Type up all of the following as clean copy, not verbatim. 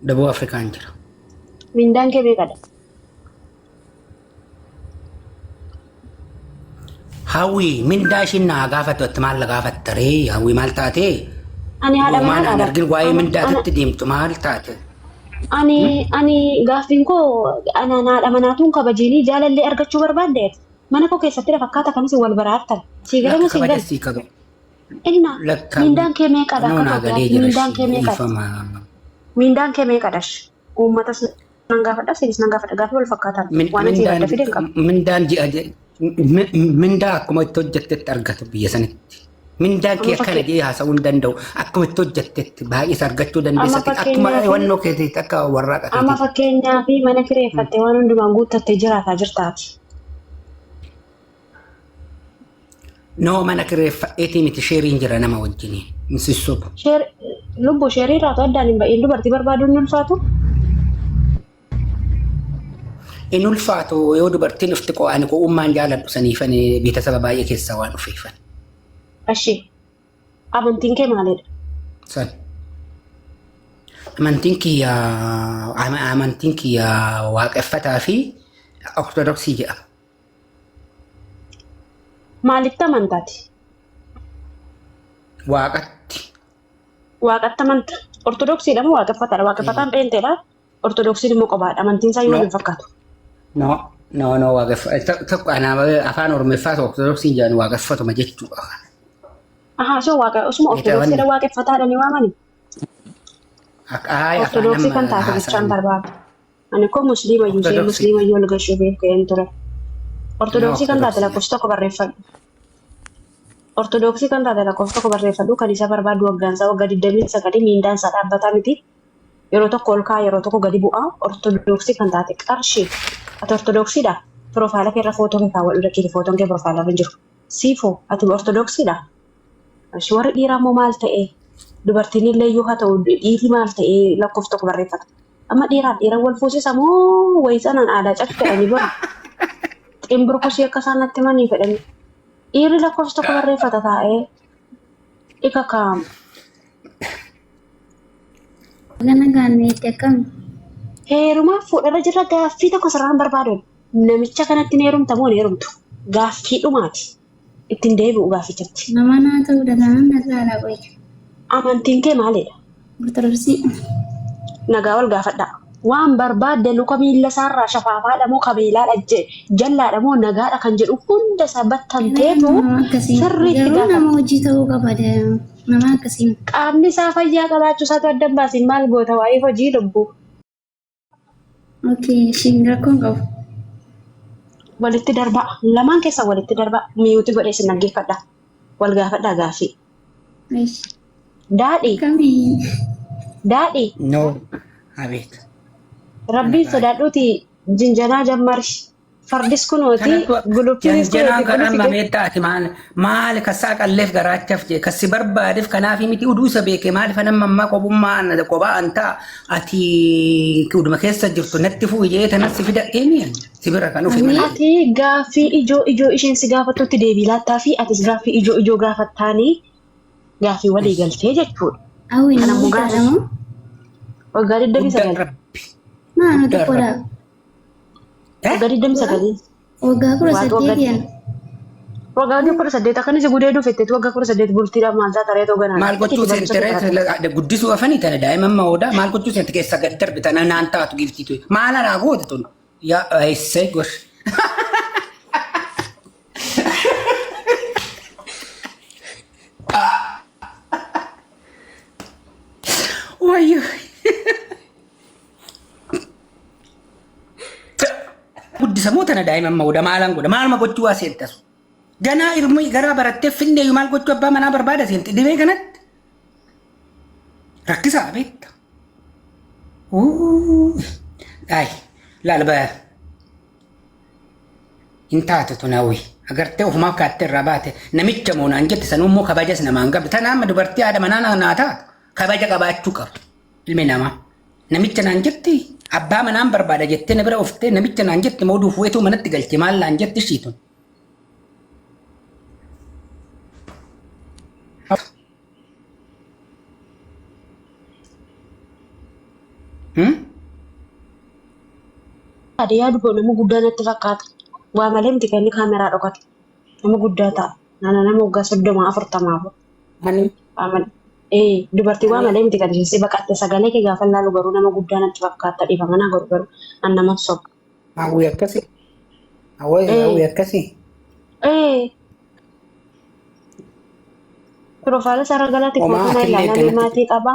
Daboo Afrikaan jira. Mindaan kee meeqadha? Hawwi mindaa ishiin naa gaafattu atti maal na gaafatta ree? Hawwi maal taate? Ani haadha Durumaan manaa an qaba. argin waa'ee Ana mindaa ana atitti deemtu maal taate? ani ani gaaffiin koo anaan haadha manaatuun kabajiinii jaalallee argachuu barbaadde mana koo keessatti lafa akkaataa kamis wal baraartan. Sii gala Lakka moo siin kabaja gala? sii qabu. Inna Lakka mindaan kee meeqadha noo akka naa galee Itoophiyaatti jira mindaan kee ishii meeqadha? dhiifama. Mindaan kee meeqadha? Uummatas nan gaafadha isinis nan gaafadha gaaffii wal fakkaataadha. Waan asii Mindaan adda fide hin qabu. mindaan ji'a mindaa akkuma itti hojjettetti argatu biyya sanitti. Mindaan kee Amma akkana fakkii jedhee haasa'uu hin danda'u. Akkuma itti hojjettetti baay'ees argachuu amma dandeessa. Akkuma fakkeenyaaf hubannoo keetiitti akka warraaqa amma keetiitti. fakkeenyaaf mana kireeffatte waan hundumaa guuttattee jiraataa jirtaati. Noo mana kireeffadheetii miti sheeriin jira nama wajjiniin. Hin sissobu. Sheer lubbu sheerii irraa addaan hin ba'iin dubartii barbaaduun ni ulfaatu. In ulfaatu yoo dubartiin dhufti qo'aan qo'ummaan jaaladhu saniifan beetasaba baay'ee keessaa waan dhufeefan. Ashi amantiin kee maalidha? San. Amantiin kiyya amantiin kiyya waaqeffataa fi ortodoksii jedhama. Maalitti amantaati? Waaqatti. Waaqatti amanta. Ortodoksiidha moo waaqeffataadha? Waaqeffataan pheenxeedha. Ortodoksiin immoo qobaadha. Amantiin isaa yoo No. wal hin fakkaatu. No, no, no, waaqeffa tokko anaa afaan Oromeeffaa ortodoksiin jedhan waaqeffatuma jechuudha. Ahaa, so waaqa osuma Beektaa wanni ortodoksiidha waaqeffataadha ni waamani. akka haaya afaan Ortodoksii amma kan taate bichaan haasa'an barbaada. Ani koo musliima iyyuu ishee ortodoksii. musliima iyyuu ol gashuu beekeen ture. No, Ortodoksii kan taate ortodoksii. lakkoofsa tokko barreeffadhu. Ortodoksii kan taate lakkoofsa tokko barreeffadhu kan isa barbaadu waggaan isaa waggaa 29 miindaan isaa dhaabbataa miti. Yeroo tokko ol ka'a yeroo tokko gadi bu'a. Ortodoksii kan taate qarshii. Ati ortodoksiidha. Piroofaayila kee irra footoo kee kaawwadhu daqiiqi footoon kee piroofaayila irra hin jiru. Siifoo ati ortodoksiidha. Ishi warri dhiiraa immoo maal ta'e dubartiin illee iyyuu haa ta'u dhiirri maal ta'e lakkoofsa tokko barreeffata. Amma dhiiraaf dhiira wal fuusisa moo wayitsanaan aadaa cabsi fedhanii bara. Ximbirkusii akka isaan natti himanii fedhanii. Dhiirri lakkoofsa tokko barreeffata taa'ee ika kaa'amu. Gana gaanneetti akkam? Heerumaaf fuudharra jirra gaaffii tokko sirraan barbaadu. Namicha kanatti ni heerumta moo hin heerumtu? Gaaffii dhumaati. Ittiin deebi'u gaaffichatti. Nama naa ta'uu danaan na ilaalaa qoy. Amantiin kee maalidha? Ortodoksii. Nagaa wal gaafadhaa. Waan barbaadde luka miilla isaarraa shafaafaadha moo kabeelaadha jallaadha moo nagaadha kan jedhu hunda isaa battanteetu Nama akkasii. sirriitti Garuu nama gaafatta. hojii ta'uu qaba. Nama akkasii. Qaamni isaa fayyaa qabaachuu isaatu adda hin baasin maal goota waa'ee hojii lubbuu. Okay, ishiin rakkoo hin qabu. Walitti darbaa. Lamaan keessan walitti darbaa. Miyuuti godhee isin dhaggeeffadha. Wal gaafadhaa gaaffii. Eish. Daadhii. Akkamii? Daadhii. No, abeet. Rabbiin sodaadhuuti jinjanaa jammari. Fardis kunooti, guluffiinis kunooti, Janjanaan kan gulufi amma gadi. meettaa ati maal maal kassaa qalleef garaachaaf jee kassi barbaadeef kanaaf miti uduu isa beeke maal fa nama ammaa qophummaa ana kophaa an ta'a ati uduma keessa jirtu natti fu'i jee tanas si fidadhee mi'a si bira kan dhufe malee. Ati gaaffii ijoo ijoo isheen si gaafattutti deebii laattaa fi atis gaaffii ijoo ijoo gaafattaanii gaaffii walii galtee jechuudha. Hawwi Kana nama immoo guddaadha gaafa moo? waggaa Guddaa 29 rabbi Maa nu guddaa xiqqoodha. rabbi. Eh? Waggaa 29 Waggaa kudha Waaqa waggaa saddeeti ana. waggaa 18 akkanis gudee dhufetteetu waggaa 18 bultiidhaaf maal taata reetoo ganaadha. Maal gochuu Itti barumsa seente kee ree guddisuu afanii tana daa'ima amma oodaa maal gochuu seente keessa gad darbe tana naan taatu giiftiitu maal anaa goote tun yaa eessee gosh. Wayyo. Guddisa moo tana daa'ima amma oda maalan godha maaluma gochuu waa seentasu. Ganaa ilmi garaa barattee finnee maal gochuu abbaa manaa barbaada seente dhibee kanatti. Rakkisaa beekta. Ay laal ba hin taatu tun hawwi. Agartee ofumaaf kaattee irraa baate namicha moo naan jette sanuu immoo kabajas namaan qabdu. Tana amma dubartii haadha manaa naa taatu kabaja qabaachuu qaba. Ilmi namaa. Namicha naan jetti abbaa manaan barbaada jettee na bira oftee namicha naan jetti moo duufuutu manatti galche maal naan jetti ishii tun. Hmm? Yaade yaadu koo nama guddaa natti fakkaata. Waa malee miti kan inni kaameraa dhokate. Nama guddaa ta'a. Nana nama waggaa 30 40. Ani Waa malee. Ee dubartii waa malee miti kan isheen si baqatte sagalee kee gaafa laalu garuu nama guddaa natti fakkaata dhiifama naa godhu garuu an nama soba. Hawwii akkasii. Hawwii Ee hawwii akkasii. Ee piroofaayila isaa irra galaati Homaa footoo na atillee ilaalaa akkanatti maatii qaba.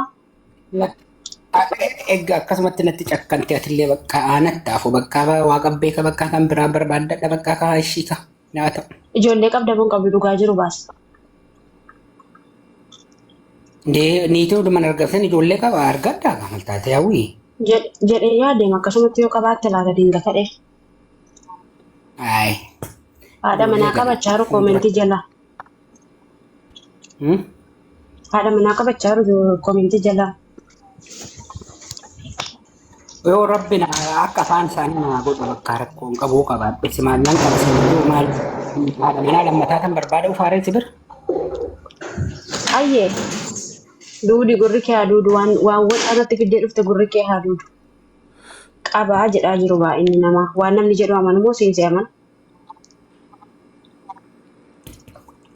Egaa akkasumatti natti cakkante atillee bakka aanatti hafu bakka waaqa beeka bakka kan biraa barbaaddadha bakka kaa ishii ka naa ta'u. Ijoollee qabda moo hin qabdu dhugaa jiru baasa. Niitii hundumaan argatan ijoollee qaba argadhaa maal taate hawwii. Jedhee yaadeem akkasumatti yoo qabaatte laata dinga ta'e. Ayi. Haadha Ijoollee manaa gana qabachaa jiru fuuldura. koomentii jala. Haadha manaa qabachaa jiru koomentii jala. Yoo rabbi na akka afaan isaanii naa godhu bakka rakkoo hin qabu qabaadhe si maal nan qaba si maal maal haadha manaa lammataa kan barbaada ufaaree si bira. Ayyee duudi gurri kee haa duudu waan waan waxa irratti fiddee dhufte gurri kee haa duudu. Qabaa jedhaa jiru baay'inni namaa waan namni jedhu amanu moo siin si amanu.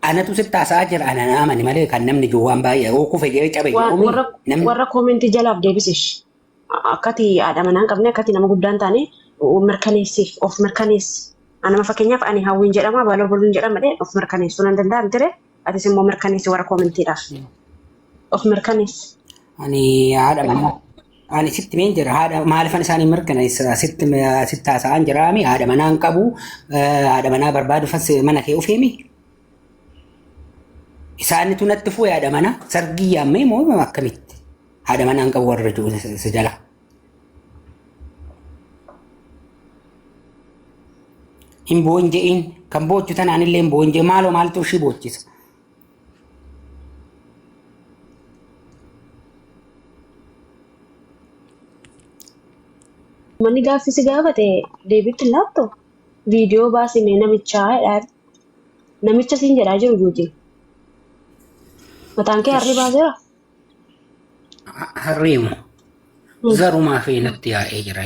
Anatu sitti haasa'aa jira ana na amani malee kan namni jiru waan baay'ee oo kufe jedhee cabe Waan jedhumi warra namni warra koomentii jalaaf deebisish. Akkati haadha manaa hin qabne akkati nama guddaan taane mirkaneessiif of mirkaneessi. Anama fakkeenyaaf ani hawwiin jedhama baloo boluun jedhama jedhee of mirkaneessuu nan danda'a miti ree atis immoo mirkaneessi warra koomentiidhaaf of mirkaneessi. Ani haadha manaa ani sitti meen jira haadha maalifan isaanii mirkaneessa sitti sitti haasa'aan jiraami haadha manaa hin qabu haadha manaa barbaadufas mana kee ufeemi isaanitu natti fu'e haadha manaa sargii yaammee moo akkamitti haadha manaa hin qabu warra jiru si jala. Hin boo'in je'iin kan boochu tanaan illee hin boo'in je'in maaloo maaltu ishii boochisa. Manni gaaffii si gaafate deebiitti hin laattu? Viidiyoo baasi mee namichaa jedhaa namicha siin jedhaa jiru juutiin. Mataan kee harrii baaseera? Harreemu zarumaa fi natti yaa'ee jira.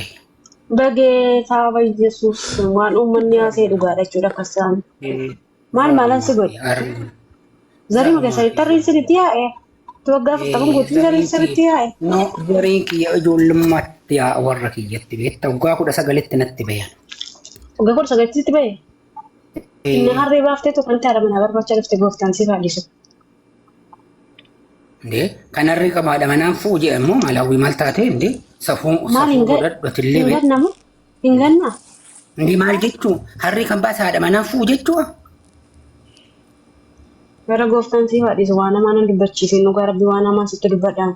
Bageetaa Yesuus waan uummanni haasa'e dhugaadha jechuudha akkas ta'an. Maal maalan si godhe? Zarima keessanitti harriin sinitti yaa'e. Waggaa 40 guutuu zariin sirritti yaa'e. No, zariin kiyya ijoollummaatti yaa'a warra kiyyatti beekta. Waggaa 19tti natti bayan. Waggaa 19tti sitti bahe. Inni harree baafteetu kan taadha manaa barbaacha dhufte gooftaan siif haa dhiisu. Indee kan harree qaba haadha manaan fu'u jedhan immoo maal hawwii maal taatee indee safuu Maal safuu hin godhadhu atillee hin beekta. gannamu? Hin gannaa? Indee maal jechuu harree kan baase haadha manaan fu'u jechuu? Gara gooftaan siif haa dhiisu waan hamaa nan dubbachiisin dhugaa rabbi waan hamaa sitti dubbadhaan.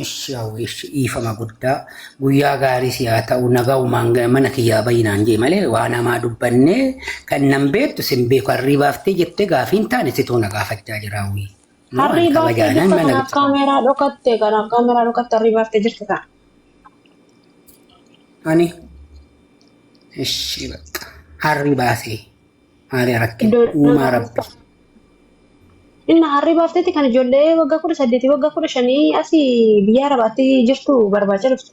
Ishi hawwi ishi dhiifama guddaa guyyaa gaarii si haa ta'u nagaumaan mana kiyyaa bayinaan jee malee waan hamaa dubbannee kan nan beektu sin beeku harrii baaftee jettee gaafii hin taane situu na gaafachaa jira hawwi. Moo ani Harrii baaftee kabajaanan jirta mana kanaaf kaameeraa dhokatte kanaaf kaameeraa dhokatte harrii baaftee jirta ta'a. Ani ishi bakka harrii baasee maali rakkina Iddoo uumaa rabbi. Inna harrii baafteetti kan ijoollee waggaa 18 waggaa 15 asii biyya Arabaatti jirtu barbaacha dhufte.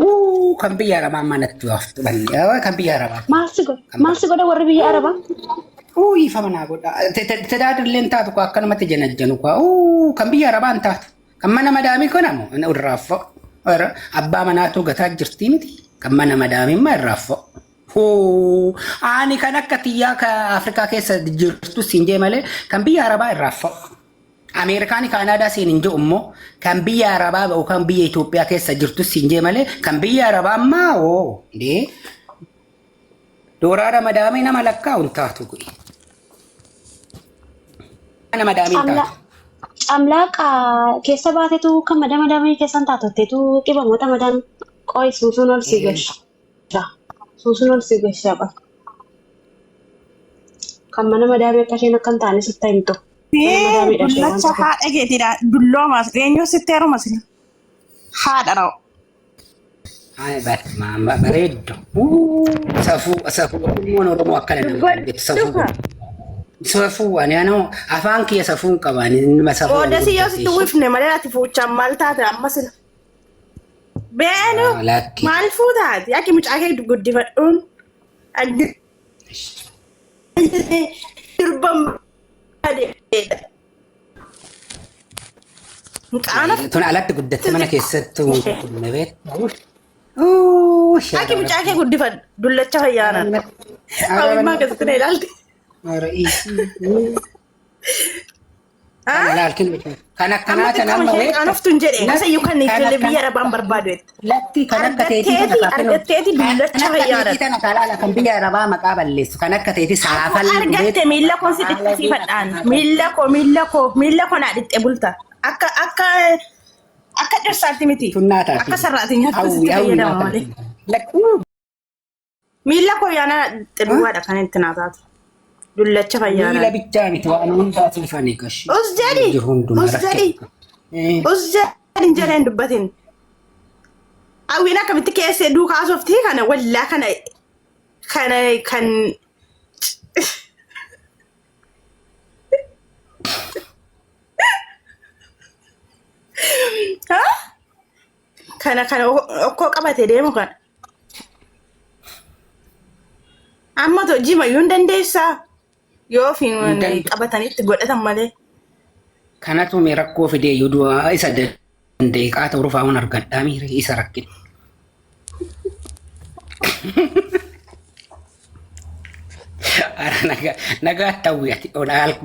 Uu kan biyya Arabaa manatti baaftu banne kan biyya Arabaa. Maal si godha? Maal si godha warri biyya Arabaa? Uu ifama naa godha. Tadaadirlee hin taatu akkanumatti janajjanu kwa. Uu kan biyya Arabaa hin taatu. Kan mana madaamii kun ammoo irraa abbaa manaatu gataa jirtii miti. Kan mana madaamii immoo irraa Hoo ani kan akka tiyyaa ka Afrikaa keessa jirtu siin jee malee kan biyya Arabaa irraa fa'u. Ameerikaanii Kaanaadaa siin hin jiru immoo kan biyya Arabaa yookaan biyya Itoophiyaa keessa jirtu siin jee malee kan biyya Arabaa ammaa hoo ndee dooraara madaamii nama lakkaa'u hin taatu godhi. Mana madaamii hin taatu. Camlaaqa keessa baatetu kan madama madaamii keessan taatotteetu dhibamoota madaan qo'i suusuun ol si gasha. Suusuun ol si gasha qaba. Kan mana madaamii akka isheen akka hin taane sitti himtu. Mana madaamiidha ishee waan Dullacha ta'eef. haadha keetiidha. Dulloomaas eenyu sitti heeruma sila? Haadha ra'u. Ay, bareeddu. Safuu safuu Oromoon Oromoo akkana nama jettu safuu. Safuu ani anoo afaan kiyya safuu hin qaba. Ani nama safuu Booda si yoo sitti uwwifne malee ati fuuchaan maal taate amma sila? Beenu Lakki. maal fuutaati? Akki mucaa kee guddifadhuun. Durban badeedha. Qaanaf Tun alatti guddatte mana keessatti wanti beektu. akki mucaa kee guddifadhu dullacha fayyaana. Hawwimmaa akkasitti na ilaalti. Kan Amma akkanaa kan xiqqoo amma ishee qaanoftu hin jedhe. Kasayyuu kan ijoollee biyya arabaan barbaadu jette. Latti kan akka teetii Argatteeti dullacha fayyaadha. Kan akka teetii kan biyya arabaa maqaa balleessu kan akka teetii saafal. Argatte miilla koo si dhiqsiifadhaan. Miilla koo miilla koo miilla koo naa dhiqxe bulta. Akka akka akka dhirsaatti miti. Tunnaa taati. Akka sarraatti nyaattu sitti fayyadama malee. Miilla koo yaana dhiqxe duwwaadha kan itti naa taatu. Dullacha Miila fayyaadha. bichaa miti waan hundaa siifanii gashi. Us jedhi. Jiru hundumaa Us jedhi. rakkate. Us jedhi hin jedheen dubbatin. Hawwiin akkamitti keessee duukaa softii kana wallaa kana kana kan Ha? Kana kana okkoo qabate deemu kana. Amma hojii mayyuu hin dandeessaa. Yoo ofiin Hin danda'u. qabatanitti godhatan malee. Kanatu mee rakkoo fidee iyyuu du'a isa danda'e qaata urufaa hun argadhaa miire isa rakkine. Ara nagaa ta'u ati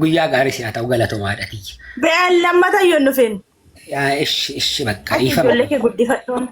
guyyaa gaarii si haa ta'u galatomaadha tiyya. Be'aan lammata iyyuu hin dhufin. Yaa ishi ishi bakka Ati dhiifama. ijoollee kee guddifadhuun.